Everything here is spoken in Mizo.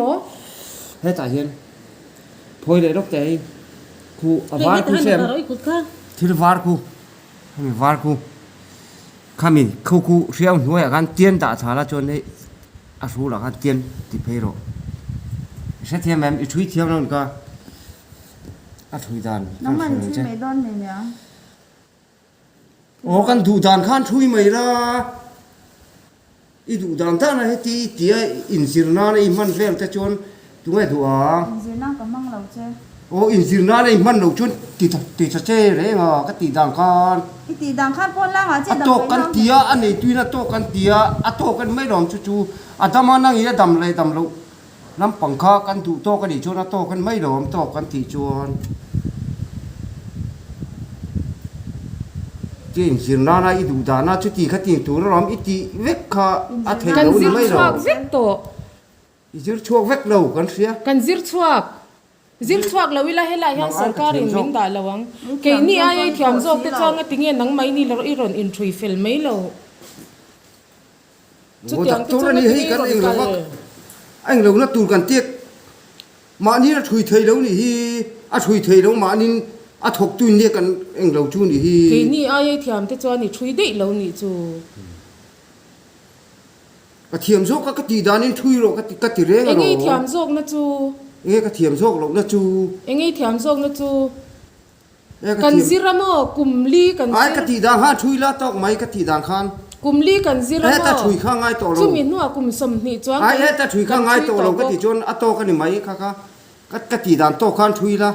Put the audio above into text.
maw? Hetah hian phawi leh lawk teh hei khu a var khu hriam thil var khu hemi var khu khami khu khu hriau hnuaiah khan tian dah tha la chuan hei a hrulah khan tian ti phei rawh i hrethiam em i thui thiam lo ni ka a thui dan kan hre lo che. Aw kan duh dan khan thui mai la, i duh dan dan a heti i tia inzir nana i hman vel te chuan tunge duh ang? Inzir nan ka hmang lo che. Aw inzir nana i hman lo chuan ti ti tha che reng a ka tih dan khan. I tih dan khan pawn langah che A tawk kan tia a neituin a tawk kan tia a tawk en mai lawm chu chu a dam a nangin a dam leh dam loh Lampang kha kan duh tawk a nih chuan a tawk en mai lo awm tawk kan tih chuan tia inzir nana i duh dana chuti kha tih tur alawm i tih vek kha a theih Kan lo ni zir mai lo. chhuak vek tawh. I zir chhuak vek lo kan hria. Kan zir chhuak. Zir chhuak lo ila helai hian sorkar in min dah lo ang. Keini aia i thiam zawk te chuan nga tinge nangmah i ni lo i rawn inṭhui fel mai lo. Chutiang te Doctor chu a ni hei ngatinge kan rawn eng lo kal? vak a eng lo na tur kan tiak mahni a thui thei lo nih hi a thui thei lo mahnin a thawk tu in nia kan eng lo chu nih hi. Keini aia i thiam te chuan i thui daih lo nih chu. Ka thiam zawk a ka tih danin thui rawh ka ti ka ti reng Enge i thiam zawk na chu? Enge ka thiam zawk loh na chu? Enge i thiam zawk na chu? Kan zir a maw? Kum li kan zir. Ai ka tih dan khan thui la tawk mai ka tih dan khan. Kum li kan zir a maw? Heta thui kha ngai tawh lo. Chumi hnuah kum 20 chuan kan Ai heta thui kha ngai tawh lo ka tih chuan a tawk a ni mai kha kha ka tih dan tawk khan thui la.